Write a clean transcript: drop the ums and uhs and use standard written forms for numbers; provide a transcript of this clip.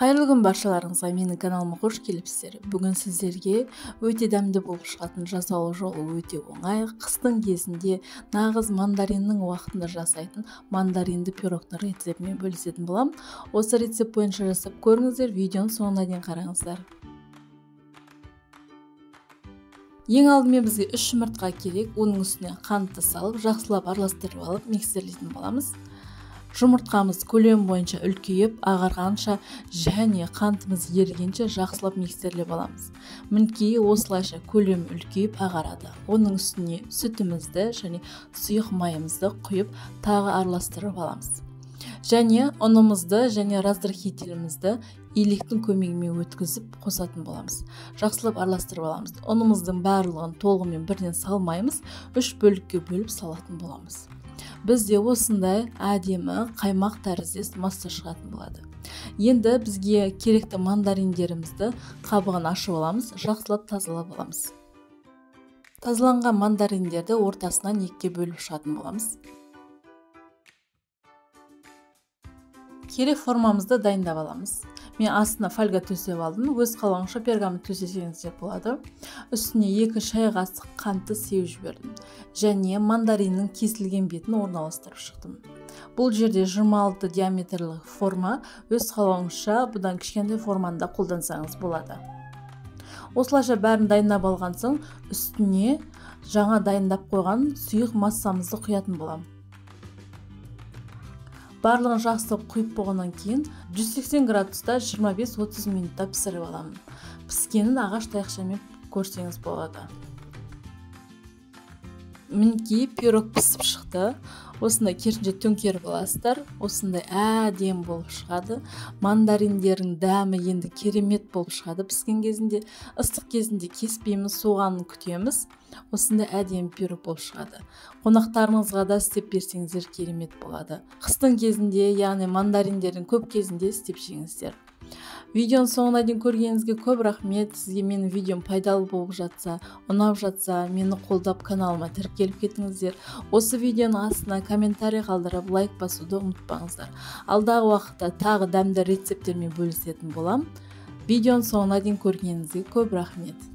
Қайырлы күн баршаларыңызға, менің каналыма қош келіпсіздер. Бүгін сіздерге өте дәмді болып шығатын жасалу жолы өте оңай, қыстың кезінде нағыз мандариннің уақытында жасайтын мандаринді пирогтың рецептімен бөлісетін боламын. Осы рецепт бойынша жасап көріңіздер, видеоның соңына дейін қараңыздар. Ең алдымен бізге 3 жұмыртқа керек, оның үстіне қантты салып, жақсылап араластырып алып миксерлейтін боламыз. Жұмыртқамыз көлем бойынша үлкейіп, ағарғанша және қантымыз ерігенше жақсылап миксерлеп аламыз. Мінекей осылайша көлем үлкейіп ағарады. Оның үстіне сүтімізді және сұйық майымызды құйып, тағы араластырып аламыз. Және ұнымызды және разрыхлителімізді илектің көмегімен өткізіп қосатын боламыз. Жақсылап араластырып аламыз. Ұнымыздың барлығын толығымен бірден салмаймыз, 3 бөлікке бөліп салатын боламыз. Бізде осындай әдемі қаймақ тәріздес масса шығатын болады. Енді бізге керекті мандариндерімізді қабығын ашып аламыз, жақсылап тазалап аламыз. Тазаланған мандариндерді ортасынан екіге бөліп шығатын боламыз. Керек формамызды дайындап аламыз. Мен астына фольга төсеп алдым. Өз қалауыңызша пергамент төсесеңіздер болады. Үстіне 2 шай қасық қантты сеуіп жібердім. Және мандариннің кесілген бетін орналастырып шықтым. Бұл жерде 26 диаметрлік форма, өз қалауыңызша бұдан кішкентай форманы да қолдансаңыз болады. Осылайша бәрін дайындап алған соң, үстіне жаңа дайындап қойған сұйық массамызды құятын боламын. Барлығын жақсылап құйып болғаннан кейін 180 градуста 25-30 минутта пісіріп аламын. Піскенін ағаш таяқшамен көрсеңіз болады. Мінекей пирог пісіп шықты. Осындай керісінше төңкеріп аласыздар. Осындай әдемі болып шығады. Мандариндердің дәмі енді керемет болып шығады піскен кезінде. Ыстық кезінде кеспейміз, соғанын күтеміз. Осындай әдемі пирог болып шығады. Қонақтарыңызға да істеп берсеңіздер керемет болады. Қыстың кезінде, яғни мандариндердің көп кезінде істеп жеңіздер. Видеоның соңына дейін көргеніңізге көп рахмет. Сізге менің видеом пайдалы болып жатса, ұнап жатса, мені қолдап каналыма тіркеліп кетіңіздер. Осы видеоның астына комментарий қалдырып, лайк басуды ұмытпаңыздар. Алдағы уақытта тағы дәмді рецепттермен бөлісетін боламын. Видеоның соңына дейін көргеніңізге көп рахмет.